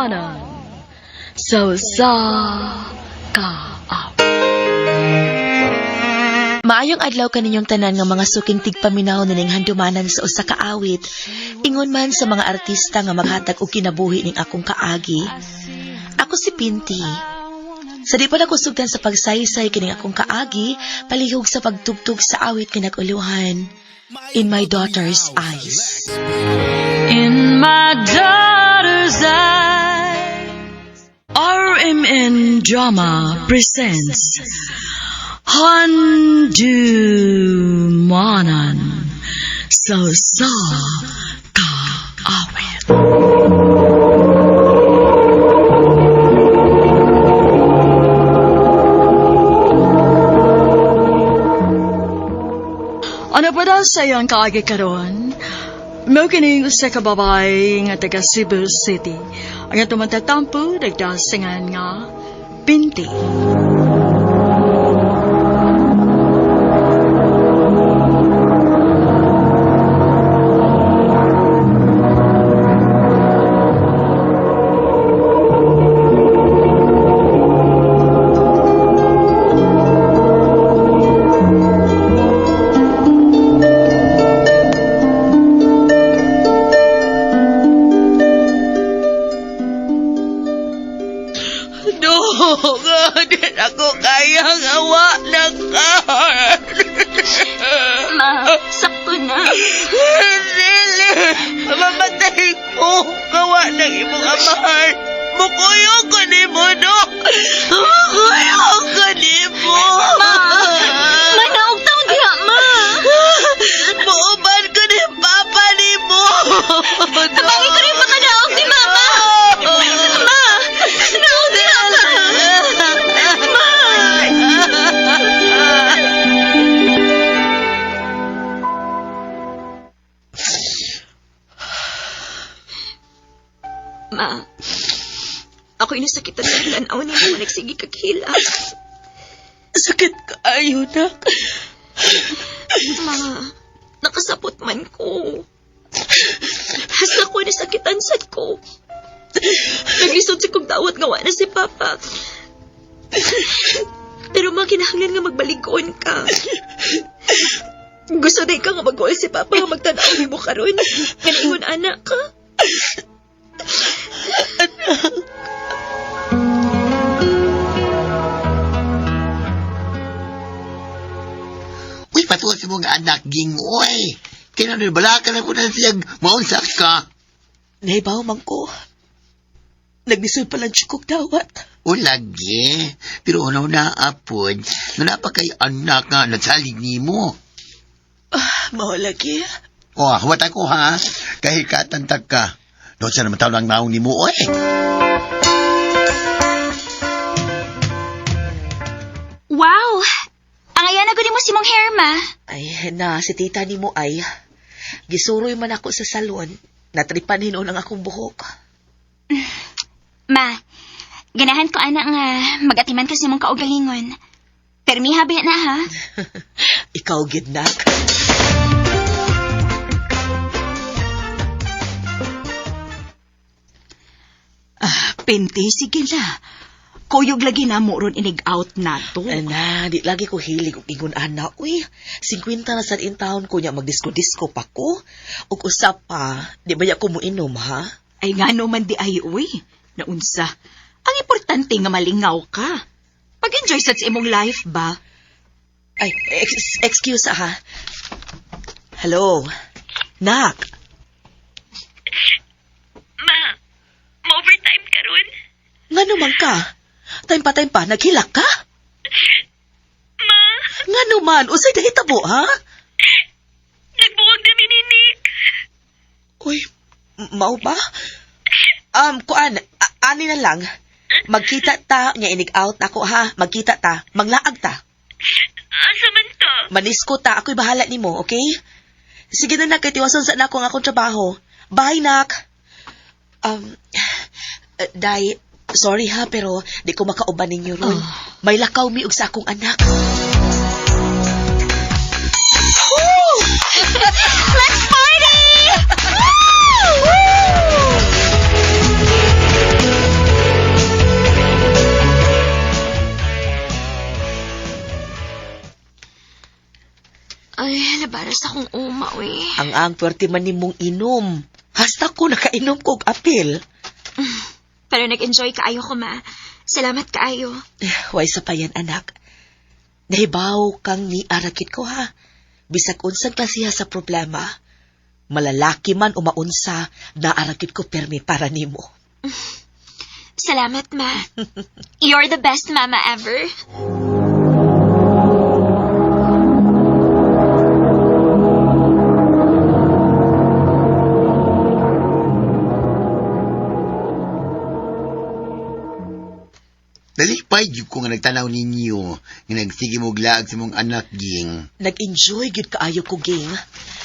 Handumanan sa usa ka awit. Maayong adlaw kaninyong tanan nga mga suking tigpaminaw nining handumanan sa usa ka awit. Ingon man sa mga artista nga maghatag og kinabuhi ning akong kaagi. Ako si Pinti. Sa di pa nako sugdan sa pagsaysay kining akong kaagi, palihog sa pagtugtog sa awit nga nag-uluhan. In My Daughter's Eyes. In my daughter's eyes. RMN Drama presents Handumanan sa usa ka awit. Ano pa daw sa iyang kaagi karon? Mao kining usa ka babae nga taga Cebu City. Ang atong matatampo nagdasingan nga Pinti. Dong, di ako kaya nga wa na ka. Ma, sakto na. Dili, mamatay ko. Gawa ng imong amahan. Mukuyog ko ni mo, no? Mukuyog ko ni mo. Ma, manaog taon diha, ma. Muuban ko ni Papa ni mo. Tabangin ko rin makanaog ni Mama. Ma, naog diha ka. Ma. Ma, ako inasakitan ng tanaw ni mo nagsige kag hilak. Sakit kaayo, nak. Ma, nakasapot man ko. Hasta ko nasakitan sad ko. Naglisod sa kong dawat nga wa na si Papa. Pero ma, kinahanglan nga magbalikon ka. Gusto din ka nga mag si Papa nga magtanaw nimo karon. Nga naingon anak ka. Uy, patuwa sa mga anak, gingoy. Kaya bala ka na po na siyang maunsak ka. Nahibaw man ko. Naglisod pa lang siya kog dawat. O lagi, pero unaw na apod, na pa kay anak nga nasalig ni mo. Mao lagi. O, huwat ako ha, kahit katantag ka. Doon sa naman tao lang maong ni mo, oy. Wow! Ang ayan na mo si mong hair, ma. Ay, na, si tita ni mo ay. Gisuroy man ako sa salon. Natripan hinuon ang akong buhok. Ma, ganahan ko ana nga magatiman ka sa imong kaugalingon. Pero mihabi na ha. Ikaw, gidnak. Ah, Pinti, sige na. Kuyog lagi na mo ron inig-out na to. Ana, di lagi ko hilig og ingon ana. Uy, 50 na sad in town ko niya magdisko-disko pa ko. Ug usap pa, di ba ya ko moinom ha? Ay nga no man di ay uy. Naunsa. Ang importante nga malingaw ka. Pag-enjoy sad sa imong life ba? Ay, excuse ha. Hello. Nak, Ma, ma-overtime ka ron? ngano man ka? Time pa, time pa, naghilak ka? Ma, Ngano man, usay nahitabo ha? nagbuwag na mi ni Nick. Uy, mao ba? Kuan, ani na lang. Magkita ta, nya inig out ako ha. Magkita ta, manglaag ta. Asa man ta? Manisko ta, ako'y bahala nimo, okay? Sige na nak, kay tiwason sa nako ang akong trabaho. Bye, nak. Um, Day, sorry ha, pero di ko makauban ninyo ron. May lakaw mi og sa akong anak. Let's party! Woo! Ang pwerte man nimong inom. Hasta ko nakainom ko og apil. Pero nag-enjoy kaayo ko, ma. Salamat kaayo. Way sa payan, anak. Nahibaw kang niarakit ko, ha? Bisag unsang klasiha sa problema. Malalaki man o maunsa, naarakit ko permi para nimo. Salamat, ma. You're the best mama ever. Nalipay jud ko nga nagtanaw ninyo nga nagsige mo laag sa mong anak ging. Nag-enjoy gyud kaayo ko, ging.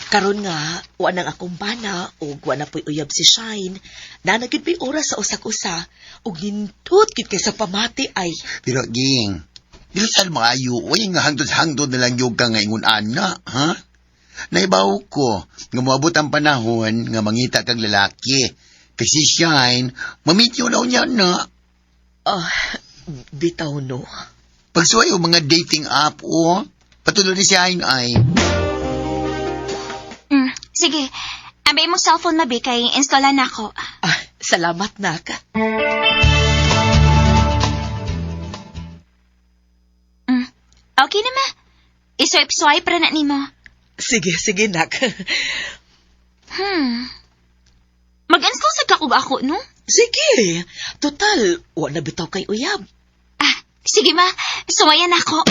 Karon nga, wa nang akong bana ug wa na po'y uyab si Shine. Naa na gyud mi'y oras sa usak-usa ug nindot gyud kay sa pamati ay. Pero ging, dili sad maayo, uy nga hangtod-hangtod na lang yung ka nga ingon ana, ha? Naibaw ko nga moabot ang panahon nga mangita kag lalaki. Kay si Shine, mamit yun na niya na. Ah, bitaw no. Pagsuway og mga dating app, oh, patuloy ni Shine ay. Sige. Ambay mong cellphone, mabi, kay installan na ako. Ah, salamat, nak. Okay na, ma. I-swipe-swipe ra na nimo. Sige, sige, nak. Mag-install sa kakog ako, no? Sige. Total, wa na bitaw kay uyab. Ah, sige, ma. Suwayan ako.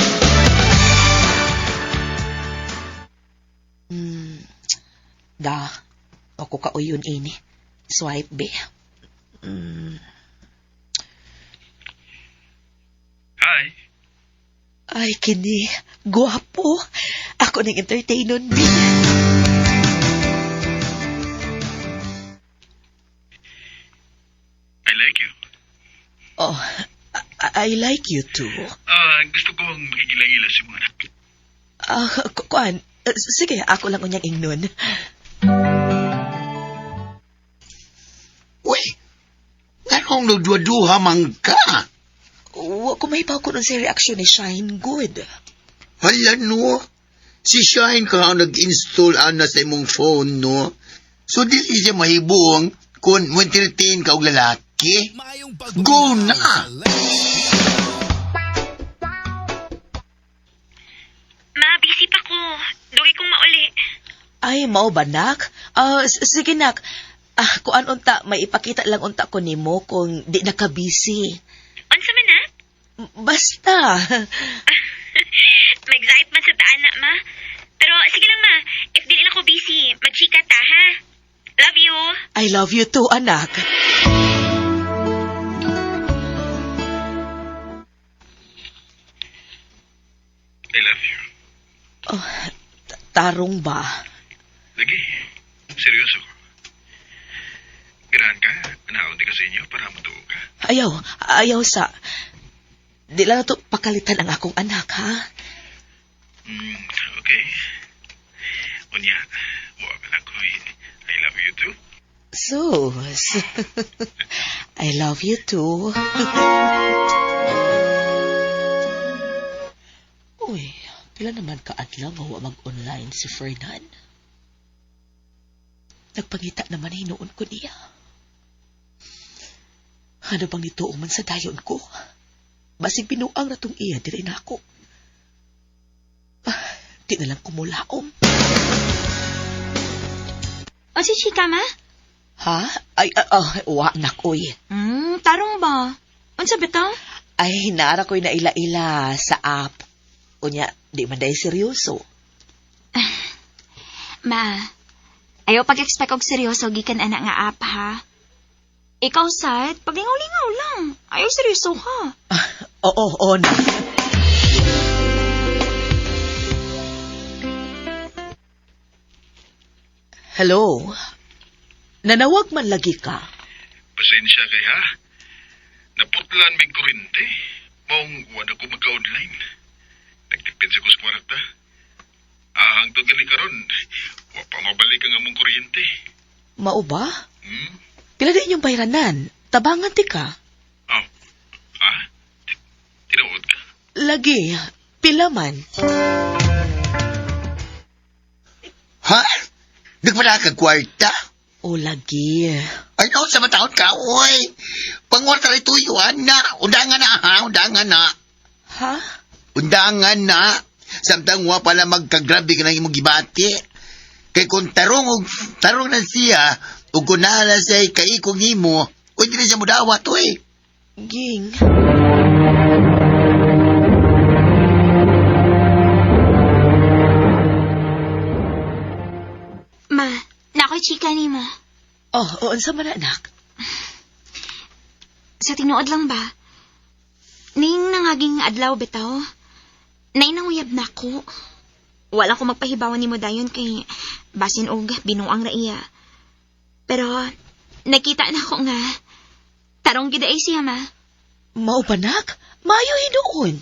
Da, ako ka uyon ini. Swipe be. Hi. Ay, kini. Guwapo. Ako ning entertainon, be. I like you. Oh, I like you too. Ah, gusto ko ang makikilala sa mga anak. Ah, kuan. Sige, ako lang unyang ingnon. Uy, nganong nagduha-duha man ka? Wa ko mahibaw ko nun sa reaksyon ni Shine Good. Hala no, si Shine ka ang nag-install ana sa imong phone, no? So dili siya mahibong kung mo-entertain ka og lalaki. Go na! Ma, busy pa ko. Dugay kong mauli. Ay, mao ba, nak? Ah, sige, nak. Ah, kuan unta, may ipakita lang unta ko nimo kung di na ka busy. Unsa man na? Basta. Mag-excite man sa taan na, ma. Pero sige lang, ma. If dili lang ko busy, magchika ta, ha? Love you. I love you too, anak. I love you. Oh, tarong ba? Lagi, seryoso ko. Ganahan ka, anaon di ka sa inyo para matuo ka. Ayaw, ayaw sa... Di lang na to pakalitan ang akong anak, ha? Okay. Unya, wa ka lang ko, I love you too. Sus. I love you too. Uy, pila naman kaadlaw nga wa mag-online si Fernan. Nagpangita naman hinuon ko niya. Ano bang nituo man sa dayon ko? Basig binuang ratong iya diri na ako. Ah, di na lang kumulaom. O si chika, ma? Ha? Ay, wa nak, uy. Tarong ba? Unsa bitaw? Ay, naara ko'y naila-ila sa app. Unya, di man dahil seryoso. Ma, ayaw pag-expect og seryoso gikan ana nga app, ha? Ikaw, sad, paglingaw-lingaw lang. Ayaw seryoso ka. Ah, oo, oo na. Hello? Nanawag man lagi ka. Pasensya kay ha. Naputlan mig kurente. Maong wala ko magka-online. Nagtipid sa kus kwarta. Ah, hangtod gani karon. Wa pa mabalik ang among kuryente. Mao ba? Hmm? Pila di inyong bayranan? Tabangan ti ka. Oh. Ah, tinuod ka. Lagi, pila man. Ha? Nagpala ka kwarta? O lagi. Ay, no, sa mataon ka, oy. Pangwarta rin tuyo, na. Undangan na, ha? Undangan na. Ha? Undangan na. Samtang wa pala magkagrabe ka ng imong gibati. Kay kung tarong og tarong na siya, ug kung naala siya kaikong imo, uy, di na siya mudawat, oy. Ging. Ma, nakoy chika nimo. Oh, oo, unsa man na, anak? Sa tinuod lang ba? Ning nangaging adlaw bitaw. Nainang uyab na ako. Wala ko magpahibawan nimo dayon kay basin og binuang ra iya. Pero nakita na ko nga tarong gid ay siya ma. Mao ba, nak? Maayo hinuon.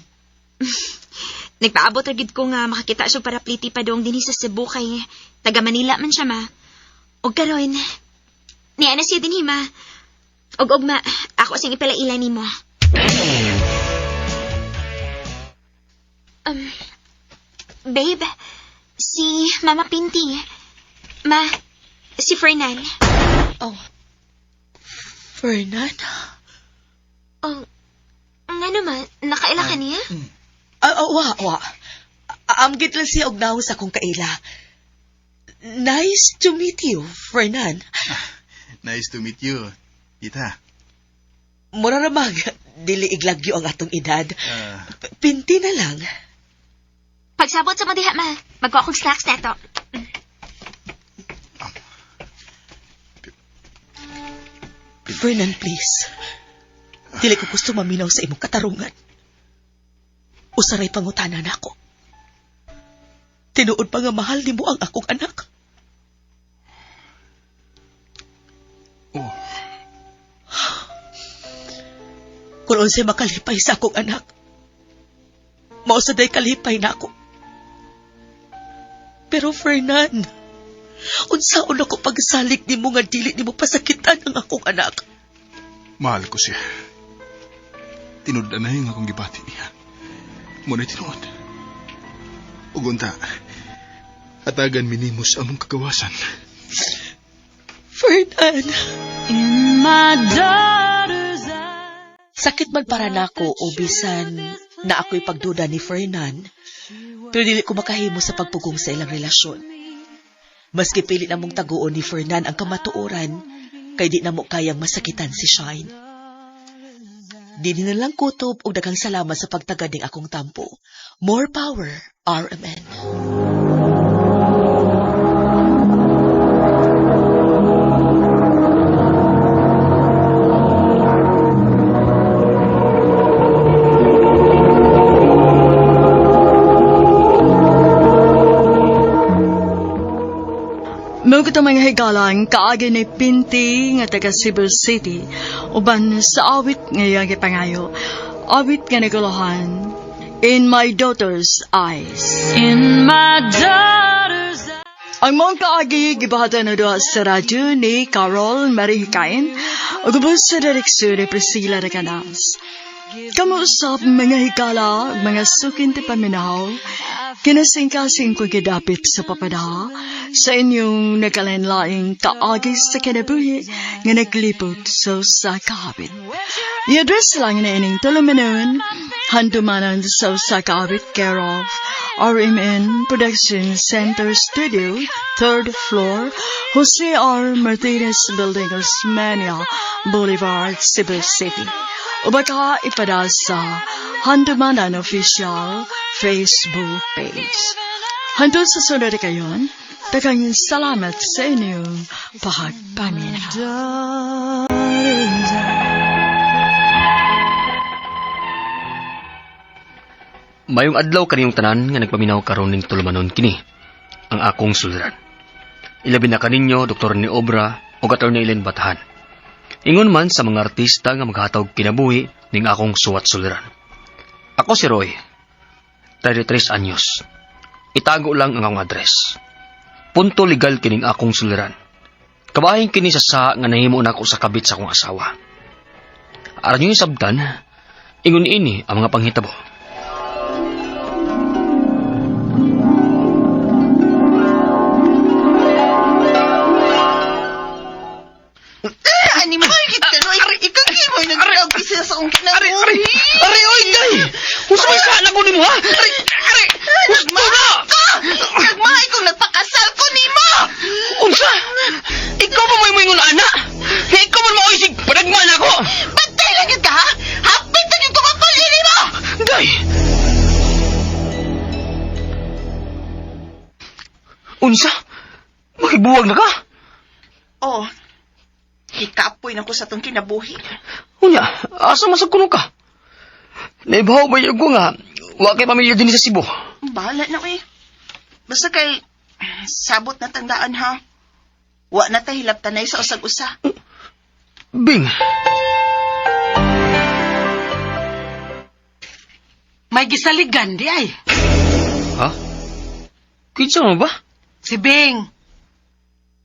Nagpaabot ra gid ko nga makakita siya para pliti pa dong dinhi sa Cebu kay taga Manila man siya ma. Og karon niya na siya dinhi ma. Og ugma ako sing ipalaila nimo. Um, babe, si Mama Pinti. Ma, si Fernan. Oh. Fernan? Oh, nga naman, nakaila ka niya? Ah, oh, wa, wa. Amgit lang siya og naong sa akong kaila. Nice to meet you, Fernan. Nice to meet you, tita. Mura ra mag, dili iglagyo ang atong edad. Ah, Pinti na lang. Pagsabot sa mo diha, ma. Magkuha akong snacks na to. Fernan, please. Dili ko gusto maminaw sa imong katarungan. Usaray pangutana nako. Tinuod pa nga mahal nimo ang akong anak. oh, Kung unsay makalipay sa akong anak, mao sa day kalipay na ako. Pero Fernan, unsaon ako pagsalig nimo nga dili nimo pasakitan ang akong anak? Mahal ko siya. Tinud na yung akong gibati niya. Muna tinuod. Ug unta, atagan minimos among kagawasan. Fernan! Sakit man para nako o bisan na ako'y pagduda ni Fernan, pero dili ko makahimo sa pagpugong sa ilang relasyon. Maski pili na mong taguon ni Fernan ang kamatuoran, kay di na mo kayang masakitan si Shine. Di na lang kutob og daghang salamat sa pagtagad ning akong tampo. More power, RMN. Mao kita mga higalang kaagi ni Pinti nga taga Cebu City uban sa awit nga iyang gipangayo. Awit nga naguluhan In My Daughter's Eyes. In my daughter's eyes. Ang mong kaagi gibahatan na duha sa radyo ni Carol Marie Hikain ug ubos sa direksyon ni Priscilla Recanas. Kamu usab mga higala, ug mga sukin ti paminaw, kinasingkasing ko gidapit sa papada sa inyong nagkalain-laing kaagi sa kinabuhi nga naglibot sa usa ka awit. I-address lang na ining tulumanon, handumanan sa usa ka awit, care of RMN Production Center Studio, third floor, Jose R. Martinez Building, Osmeña Boulevard, Cebu City. O baka ipada sa Handumanan Official Facebook page. Hantod sa sunod kayon, daghang salamat sa inyong pagpaminaw. Daughter's eyes. Mayong adlaw kaniyong tanan nga nagpaminaw karon ning tulumanon kini ang akong suliran. Ilabi na kaninyo Dr. ni Obra o Attorney Ellen Batahan. Ingon man sa mga artista nga maghatag kinabuhi ning akong suwat suliran. Ako si Roy, 33 anyos. Itago lang ang akong address. Punto legal kining akong suliran. Kabahin kini sa sa nga nahimo nako sa kabit sa akong asawa. Aran yung sabtan, ingon ini ang mga panghitabo. Animal gid ka no. Ikaw gyud mo nagdaog isa sa akong kinabuhi. Ari, ari, oy, day! Unsa may sana ko nimo, ha? Ari, ari! Husto na! Nagmahay kong nagpakasal ko nimo. Unsa? Ikaw pa mo'y moingon ana? Nga ikaw man maoy sig panagman ako! Bantay lang gyud ka ha. Hapit na gyud ko mapuli nimo. Day! Unsa? Makibuwag na ka? Oh. Ikapoy na ko sa tong kinabuhi. Unya, asa masag kuno ka? Naibaw ba yun ko nga, wa kay pamilya din sa Cebu. Bahala na eh. Basta kay sabot na tandaan ha. Wa na ta hilap tanay sa usag-usa. Bing, May gisaligan di ay. ha? Kinsa mo ba? Si Bing.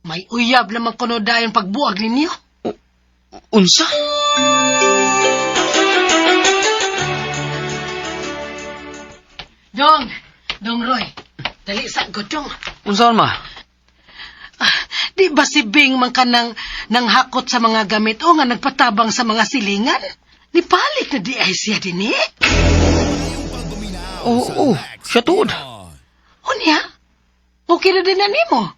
May uyab naman kuno dayon pagbuag ninyo. Unsa? Dong, Dong Roy, dali sa gudong. Unsa man ma? Ah, di ba si Bing man ka nang, hakot sa mga gamit o nga nagpatabang sa mga silingan? Nipalit na di ay siya din eh. Oo, oh, siya tuod. Unya, okay na din na nimo.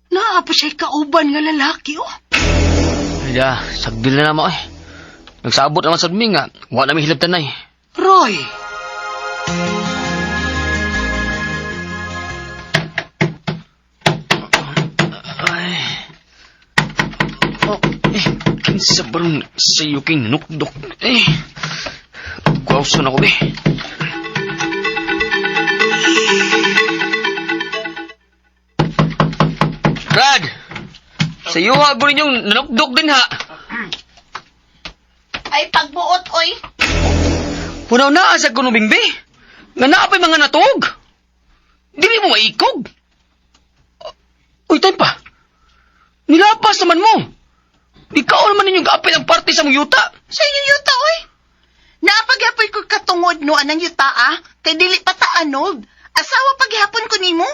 Naa pa siya'y kauban nga lalaki oh. Ya, sagdil na naman eh. Nagsabot naman sa mi nga, wa na mi hilabtan eh. Roy, Ay. Oh, eh, kinsa ba rin sa iyo king nanukdok? Eh, gawson ako eh. Brad! Sa iyo ha, gurin yung nanukdok din ha. Ay pagbuot oy. Punaw na sa kunubing be. Nga naa pa'y mga natuog. Dili mo maikog. Uy, time pa. Nilapas naman mo. Ikaw naman ninyong kaapil ang parte sa mong yuta. Sa inyong yuta oy. Naapagyapoy ko katungod no anang yuta ah. Kay dili pa ta anod. Asawa paghapon ko nimo.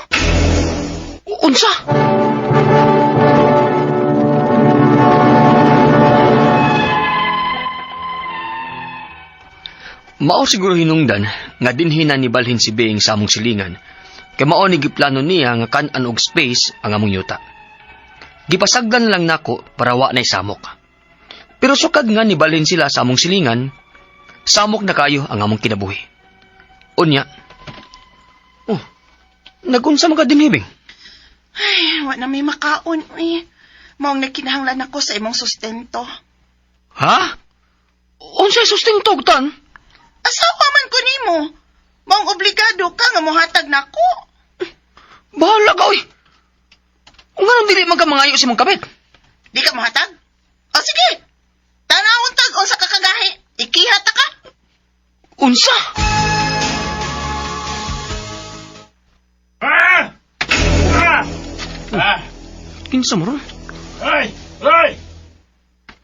Unsa? Mao siguro hinungdan nga dinhi na nibalhin si Bing sa among silingan kay mao ni giplano niya nga kan-an og space ang among yuta. Gipasagdan lang nako para wa nay samok. Pero sukad nga nibalhin sila sa among silingan, samok na kayo ang among kinabuhi. Unya. Oh, nagunsa man ka dinhi, Bing? Ay, wa na may makaon oy. Maong nagkinahanglan ako sa imong sustento. Ha? Unsay sustento tan? Asawa man ko nimo. Maong obligado ka nga mohatag nako. Bahala ka, oy. Kung anong dili man ka mangayo sa imong kabit. Di ka mohatag? O sige. Tanawon tag unsa ka kagahi. Ikiha ta ka. Unsa? Ah! Ah! Ah! Kinsa mo ron? Ay! Ay!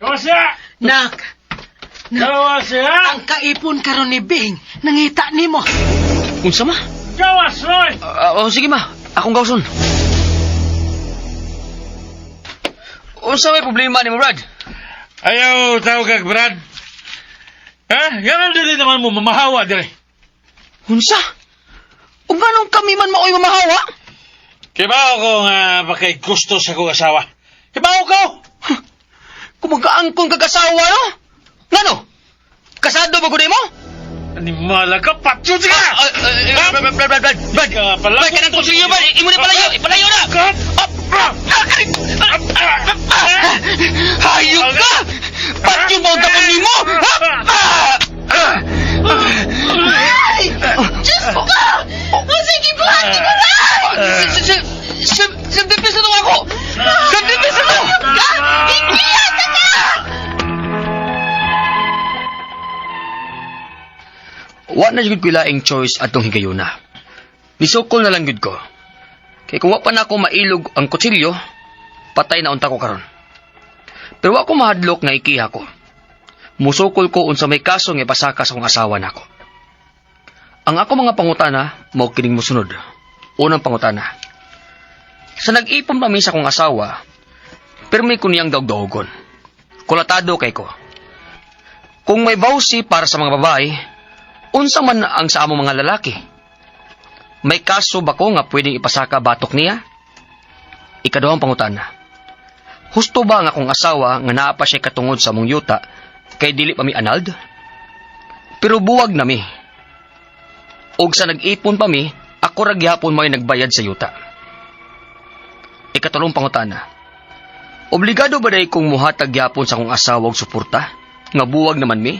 Gawa siya! nak, Gawa siya! ang kaipon karon ni Bing, nangita nimo. Unsa ma? Gawas, Roy! Ah, oh, sige ma, akong gawson. Unsa may problema ni mo, Brad? Ayaw, tawag kag Brad. Ha? Ganun dili naman mo mamahawa dire. Unsa? Ug nganong kami man maoy mamahawa? Kibaw ko nga bakay gusto sa kong asawa. Kibaw ko! Kung magkaangkon kag asawa, no? Ngano? Kasado ba gud mo? Animala ka, patyo ka! Ah, ah, ah, Brad, Brad, Brad, Brad, Brad. Ka pala. Brad, kanang kutsilyo ba? Imo na palayo, ipalayo na! Ah, ah, ah, ah, Hayop ka! Patyo mo ang tapon nimo! Ha? Ah! Ah! Ay! Diyos ko! Unsa gibuhat nimo Ray? Self-defense na to ako! Self-defense na to! Ka! Ikiha ta ka! Wa na jud ko laing choice atong higayuna. Nisukol na lang gud ko. Kay kung wa pa nako mailog ang kutsilyo, patay na unta ko karon. Pero wa ko mahadlok nga ikiha ko. Musukol ko unsa may kaso nga ipasaka sa akong asawa nako. Ang ako mga pangutana mao kining mosunod. Unang pangutana. Sa nag-ipon pa mi sa akong asawa, pirmi ko niyang dawg-dawgon. Kulatado kay ko. Kung may VAWC para sa mga babae, unsa man ang sa among mga lalaki? May kaso ba ko nga pwedeng ipasaka batok niya? Ikaduhang pangutana. Husto ba nga akong asawa nga naa pa siya katungod sa among yuta kay dili pa mi annulled? Pero buwag na mi. Og sa nag-ipon pa mi, ako ra gihapon may nagbayad sa yuta. Ikatulong pangutana. Obligado ba diay kong muhatag gyapon sa akong asawa og suporta? Nga buwag naman mi?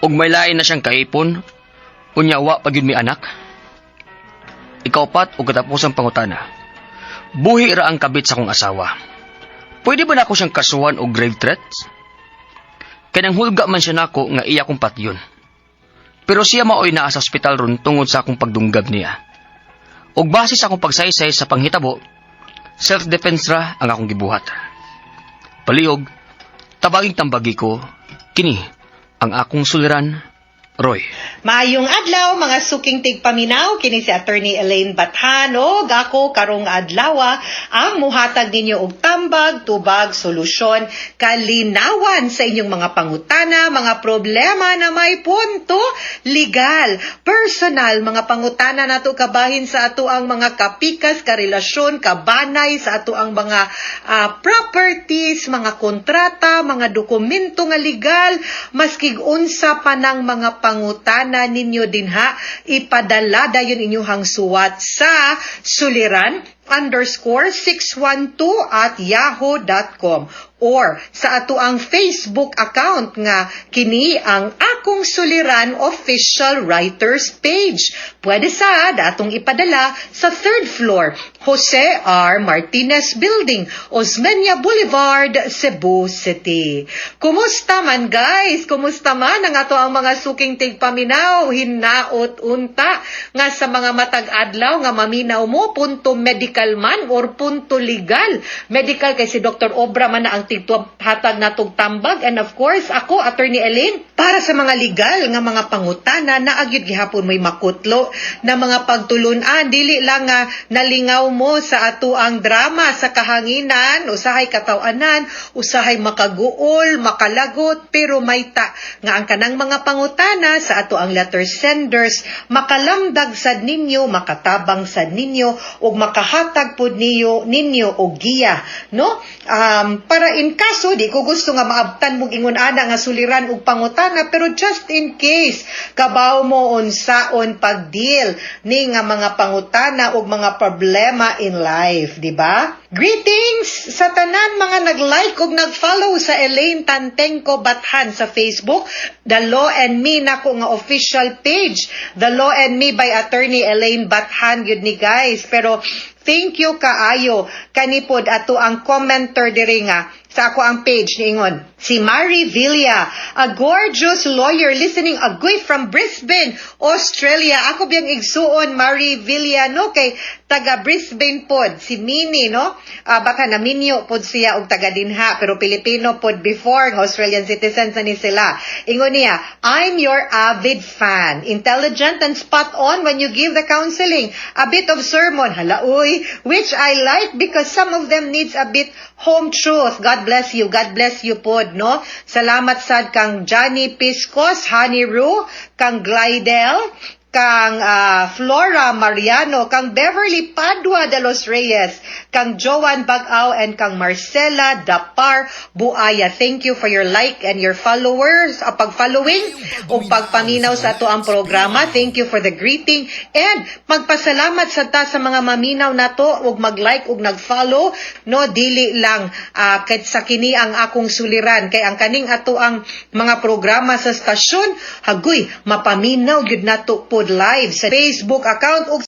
Og may lain na siyang kaipon? Unya wa pa gyud mi anak? Ikaupat og katapusang pangutana. Buhi ra ang kabit sa akong asawa. Pwede ba nako siyang kasuhan og grave threats? Kay nanghulga man siya nako nga iya kong patyon. Pero siya maoy naa sa ospital ron tungod sa akong pagdunggab niya. Og base sa akong pagsaysay sa panghitabo, self-defense ra ang akong gibuhat. Palihog, tabaging tambagi ko, kini ang akong suliran, Roy. Maayong adlaw, mga suking tigpaminaw, kini si Attorney Elaine Bathano, gako karong adlaw ang muhatag ninyo og tambag, tubag, solusyon, kalinawan sa inyong mga pangutana, mga problema na may punto legal, personal, mga pangutana nato kabahin sa ato ang mga kapikas, karelasyon, kabanay sa ato ang mga properties, mga kontrata, mga dokumento nga legal, maskig unsa pa ng mga pangutana ninyo dinha, ipadala dayon inyuhang suwat sa suliran_612@yahoo.com or sa ato ang Facebook account nga kini ang Akong Suliran Official Writers Page. Pwede sa atong ipadala sa third floor, Jose R. Martinez Building, Osmeña Boulevard, Cebu City. Kumusta man, guys? Kumusta man ang ato ang mga suking tigpaminaw? Hinaot unta nga sa mga matag adlaw nga maminaw mo, punto medical man or punto legal. Medical kay si Dr. Obra man na ang tighatag natog tambag, and of course ako, Attorney Elaine, para sa mga legal nga mga pangutana na agyud gihapon may makutlo na mga pagtulunan. Dili lang nga nalingaw mo sa ato ang drama sa kahanginan, usahay katawanan, usahay makaguol, makalagot, pero may ta nga ang kanang mga pangutana sa ato ang letter senders makalamdag sad ninyo, makatabang sad ninyo ug makahatag pud niyo ninyo og giya, no, para in kaso di ko gusto nga maabtan mong ingon ana nga suliran ug pangutana, pero just in case kabaw mo unsaon pag-deal ni nga mga pangutana ug mga problema in life, di ba? Greetings sa tanan mga nag-like ug nag-follow sa Elaine Tantengco Bathan sa Facebook, The Law and Me nako nga official page, The Law and Me by Attorney Elaine Bathan gyud ni, guys. Pero thank you kaayo kanipod ato ang commenter diri nga sa ako ang page niingon si Mary Villa, "A gorgeous lawyer listening agoy from Brisbane, Australia." Ako biyang igsuon Mary Villa, no, kay taga Brisbane pod si Mini, no? Baka naminyo pod siya og taga dinha, pero Pilipino pod before nga Australian citizens na ni sila. Ingon niya, "I'm your avid fan. Intelligent and spot on when you give the counseling. A bit of sermon, hala uy, which I like because some of them needs a bit home truth. God bless you." God bless you pod, no? Salamat sad kang Johnny Piscos, Honey Roo, kang Glidel, kang Flora Mariano, kang Beverly Padua de los Reyes, kang Joan Bagao, and kang Marcela Dapar Buaya. Thank you for your like and your followers, pag-following o pagpaminaw sa ato ang programa. Thank you for the greeting and magpasalamat sa ta sa mga maminaw nato ug mag-like ug nag-follow, no, dili lang kahit sa kini ang Akong Suliran, kay ang kaning ato ang mga programa sa stasyon, hagoy mapaminaw gyud nato pod live sa Facebook account ug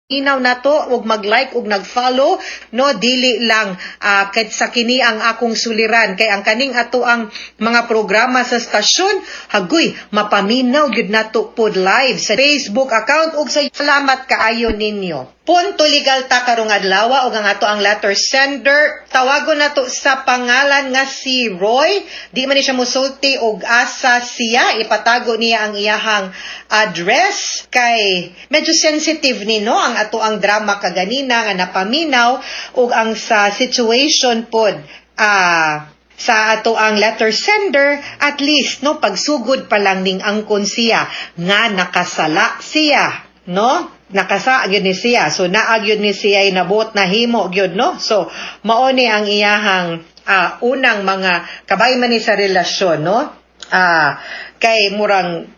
inaw nato ug mag-like ug nag-follow, no, dili lang kahit sa kini ang Akong Suliran, kay ang kaning ato ang mga programa sa stasyon, hagoy mapaminaw gyud nato pod live sa Facebook account ug sa. Salamat kaayo ninyo. Punto legal ta karong adlaw ug ang ato ang letter sender, tawagon nato sa pangalan nga si Roy. Di man ni siya musulti og asa siya, ipatago niya ang iyahang address kay medyo sensitive ni, no, ang ato ang drama kaganina nga napaminaw ug ang sa situation pod. Sa ato ang letter sender, at least, no, pagsugod pa lang ning angkon siya nga nakasala siya, no? Nakasa gyud ni siya. So naa gyud ni siya nabot na himo gyud, no? So mao ni ang iyahang unang mga kabay man ni sa relasyon, no? Kay murang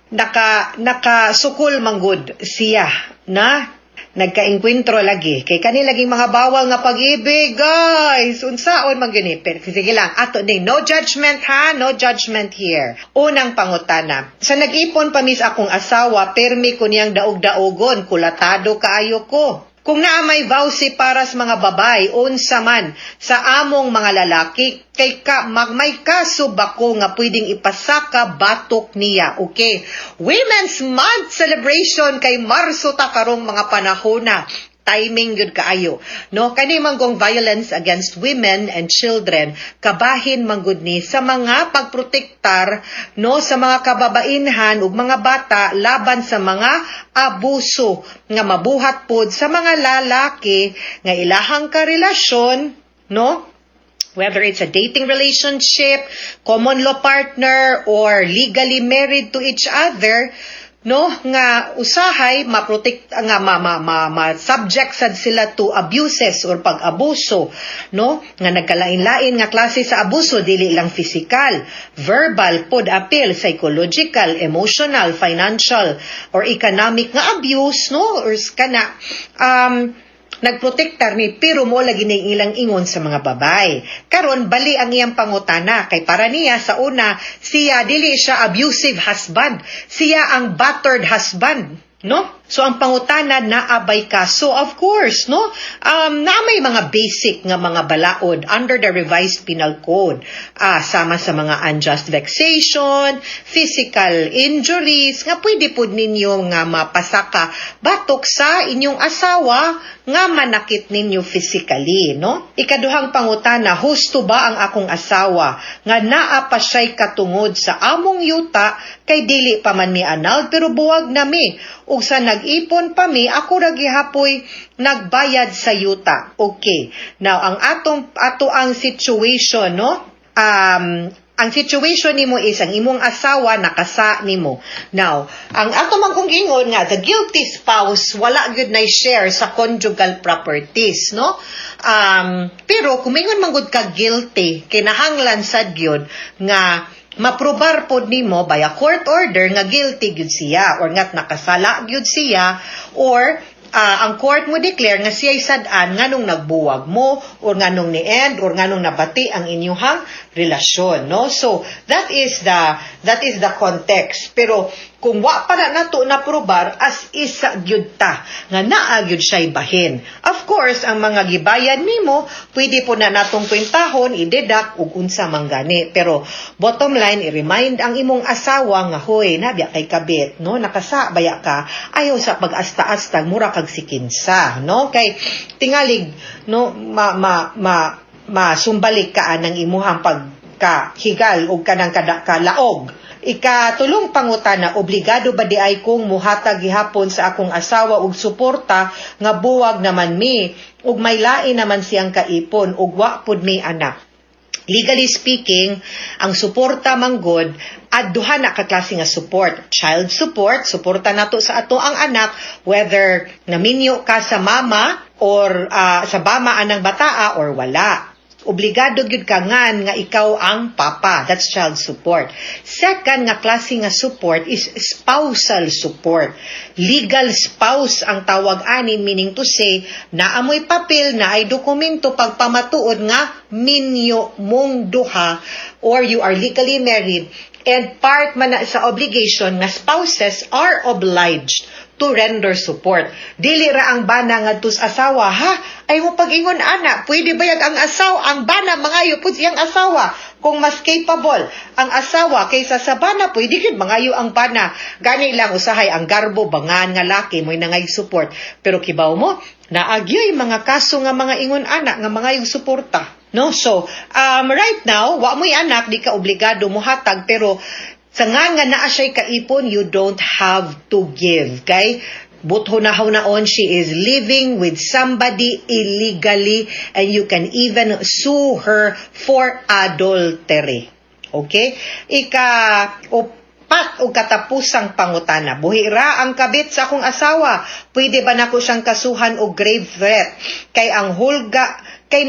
nakasukol manggod siya na nagkaengkwentro lagi kay kani laging mga bawal nga pag-ibig, guys. Unsaon man gyud ni? Pero sige lang, ato ning no judgment ha, no judgment here. Unang pangutana: sa nag-ipon pa mis akong asawa, permi ko niyang daog-daogon, kulatado kaayo ko. Kung naa may VAWC para sa mga babay, unsa man sa among mga lalaki? Kay ka, may kaso ba ko nga pwedeng ipasaka batok niya? Okay. Women's Month celebration kay Marso ta karong mga panahona, timing gyud kaayo, no? Kani manggong violence against women and children, kabahin manggod ni sa mga pagprotektar, no, sa mga kababainhan ug mga bata laban sa mga abuso nga mabuhat pod sa mga lalaki nga ilahang karelasyon, no, whether it's a dating relationship, common law partner, or legally married to each other, no, nga usahay ma-protect nga ma subject sad sila to abuses or pag-abuso, no, nga nagkalain-lain nga klase sa abuso, dili lang physical, verbal pod apil, psychological, emotional, financial or economic nga abuse, no, or kana nagprotektar ni, pero mo lagi ning ilang ingon sa mga babay. Karon bali ang iyang pangutana kay para niya sa una siya dili siya abusive husband, siya ang battered husband, no? So ang pangutana, naa bay kaso? Of course, no? Na may mga basic nga mga balaod under the Revised Penal Code. Sama sa mga unjust vexation, physical injuries nga pwede pud ninyo nga mapasaka batok sa inyong asawa nga manakit ninyo physically, no? Ikaduhang pangutana, husto ba ang akong asawa nga naa pa siya'y katungod sa among yuta kay dili pa man mi annulled pero buwag na mi, ug sa nag-ipon pa mi, ako ra gihapoy nagbayad sa yuta? Okay. Now, ang atong ato ang situation, no? Ang situation nimo is ang imong asawa nakasa nimo. Now, ang ato man kong ingon nga the guilty spouse wala gyud na share sa conjugal properties, no? Pero kung mingon man gud ka guilty, kinahanglan sad gyud nga maprobar pod nimo by a court order nga guilty gyud siya or nga nakasala gyud siya or ang court mo declare nga siya'y sad-an nganong nagbuwag mo or nganong ni-end or nganong nabati ang inyuhang relasyon, no? So that is the context. Pero kung wa pa na nato na probar, as isa gyud ta nga naa gyud siya'y bahin. Of course, ang mga gibayad nimo pwede po na natong kwentahon, i-deduct ug unsa man gani. Pero bottom line, i-remind ang imong asawa nga, "Hoy, nabya kay kabit, no? Nakasa baya ka, ayaw sa pag-asta-asta, mura kag sikinsa," no? Kay tingalig, no, ma ma ma masumbalik ka anang imuhang pagkahigal og kanang kada kalaog. Ikatulong pangutana, obligado ba di ay kong muhatag gihapon sa akong asawa og suporta nga buwag naman mi ug may lain naman siyang kaipon ug wa pud mi anak? Legally speaking, ang suporta manggod at duha na ka klase nga support. Child support, suporta nato sa ato ang anak whether naminyo ka sa mama or sa bama anang bataa or wala. Obligado gyud ka ngan nga ikaw ang papa. That's child support. Second nga klase nga support is spousal support. Legal spouse ang tawag ani, meaning to say naa moy papel na ay dokumento pagpamatuod nga minyo mong duha or you are legally married, and part man na sa obligation nga spouses are obliged to render support. Dili ra ang bana ngadto sa asawa, ha? Ay mo pag-ingon ana, pwede bayag ang asawa, ang bana mangayo pud siyang asawa. Kung mas capable ang asawa kaysa sa bana, pwede gyud mangayo ang bana. Gani lang usahay ang garbo bangan nga laki mo'y nangay support. Pero kibaw mo, naagyoy mga kaso nga mga ingon ana nga mga yung suporta. No? So, right now, wa mo'y anak, di ka obligado mohatag, pero sa nga nga naa siya'y kaipon, you don't have to give. Kay But hunahunaon, she is living with somebody illegally and you can even sue her for adultery. Okay? Ika upat o katapusang pangutana. Buhi ra ang kabit sa akong asawa. Pwede ba nako siyang kasuhan og grave threat? Kay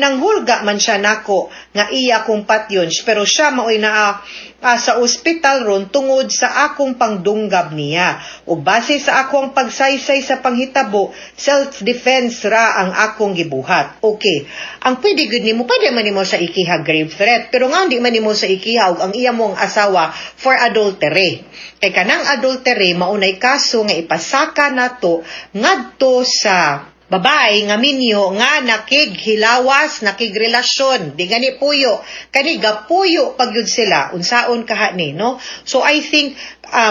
nanghulga man siya nako nga iya kong patyon, pero siya maoy naa sa ospital ron tungod sa akong pangdunggab niya. Ug base sa akong pagsaysay sa panghitabo, self-defense ra ang akong gibuhat. Okay. Ang pwede gud nimo, pwede man nimo sa ikiha grave threat, pero nga di man nimo sa ikiha og ang iya mong asawa for adultery. Kay kanang adultery maunay kaso nga ipasaka nato ngadto sa babae nga minyo nga nakighilawas, nakigrelasyon, di gani puyo. Kani gapuyo pag yun sila, unsaon kaha ni, no? So I think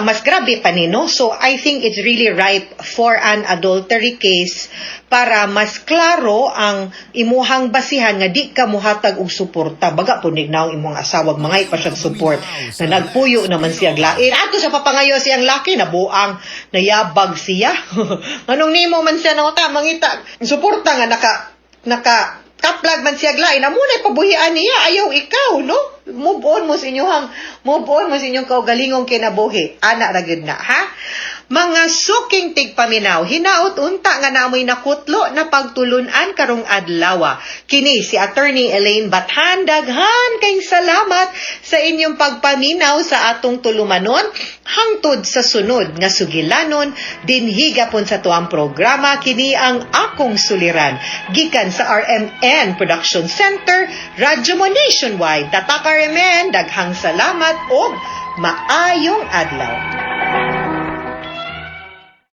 mas grabe pa ni, no? So I think it's really ripe for an adultery case para mas klaro ang imuhang basihan nga di ka muhatag og suporta. Baga po ni naong imong asawa mangay pa siyang support na nagpuyo naman siya lain. Ato sa papangayo siyang laki nabuang nayabag siya. Anong nimo man siya nang mangita suporta nga naka naka kaplag man siya lain, amo na pabuhian niya, ayaw ikaw, no? Move on mo sa inyong kaugalingong kinabuhi. Ana ra gyud na, ha? Mga suking tigpaminaw, hinaot unta nga naamoy nakutlo na pagtulunan karong adlaw. Kini si Attorney Elaine Bathan, daghan kayong salamat sa inyong pagpaminaw sa atong tulumanon hangtod sa sunod nga sugilanon dinhi gapon sa tuang programa, kini ang Akong Suliran, gikan sa RMN Production Center, Radyo Mo Nationwide. Tatak RMN, daghang salamat og maayong adlaw.